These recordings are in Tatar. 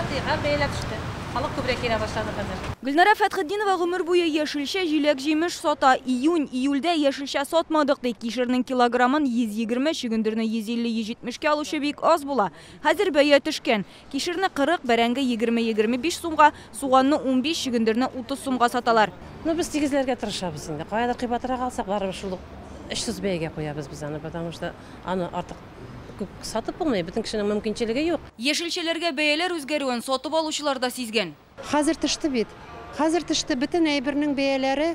Һәм бәяләр төште. Халык күбрәк килә башлады хәзер. Гөлнара Фәтхетдинова гомер буе яшелчә, җиләк-җимеш сата. Июнь, июльдә яшелчә сатмадык, ди. Кишернең килограммын 120, чөгендерне 150-170кә алучы бик аз була. Хәзер бәя төшкән. Кишерне 40, бәрәңге 20-25 сумга, суганны 15, чөгендерне 30 сумга саталар. Ну, без тигезләргә тырышабыз инде. Каядыр кыйбатрак алсак, барыбер шул ук 300 бәягә куябыз без аны, потому что аны артык күп сатып булмый, бөтен кешенең мөмкинчелеге юк. Яшелчәләргә бәяләр үзгәрүен сатып алучылар да сизгән. Хәзер төште бит. Хәзер төште, бөтен әйбернең бәяләре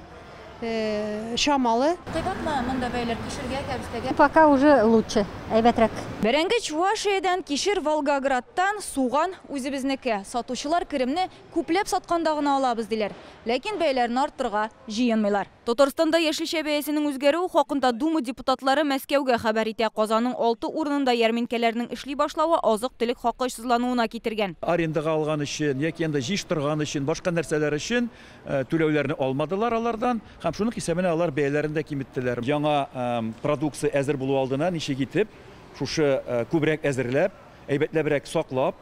чамалы. Кыйбатмы монда бәяләр кишергә, кәбестәгә? Пока уже лучше, әйбәтрәк. Бәрәңге Чувашиядән, кишер Волгоградтан, суган үзебезнеке. Сатучылар керемне күпләп сатканда гына алабыз диләр. Ләкин бәяләрне арттырырга җыенмыйлар. Татарстанда яшелчә бәясенең үзгәрүе хакында Дума депутатлары Мәскәүгә хәбәр итә. Казанның 6 урынында ярминкәләрнең эшли башлавы азык-төлек хакы очсызлануына китергән. Арендага алган өчен, яки анда җыештырган өчен, башка нәрсәләр өчен түләүләрне алмадылар алардан һәм шуның исәбенә алар бәяләрен дә киметтеләр. Яңа продукция әзер булу алдына ничек итеп шушы күбрәк әзерләп, әйбәтләбрәк саклап,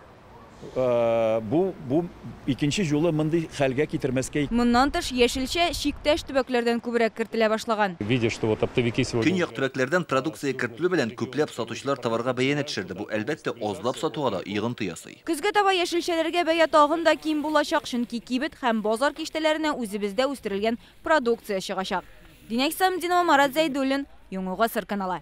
бу икенче юлы мондый хәлгә китермәскә. Моннан тыш яшелчә чиктәш төбәкләрдән күбрәк кертелә башлаган. Видя, что вот оптовики сегодня Көньяк төбәкләрдән продукция кертелү белән күпләп сатучылар товарга бәяне төшерде. Бу әлбәттә азлап сатуга да йогынты ясый. Көзгә таба яшелчәләргә бәя тагын да ким булачак, чөнки кибет һәм базар киштәләренә үзебездә үстерелгән продукция чыгачак. Динә Исламдинова, Марат Зәйдуллин, Яңа Гасыр каналы.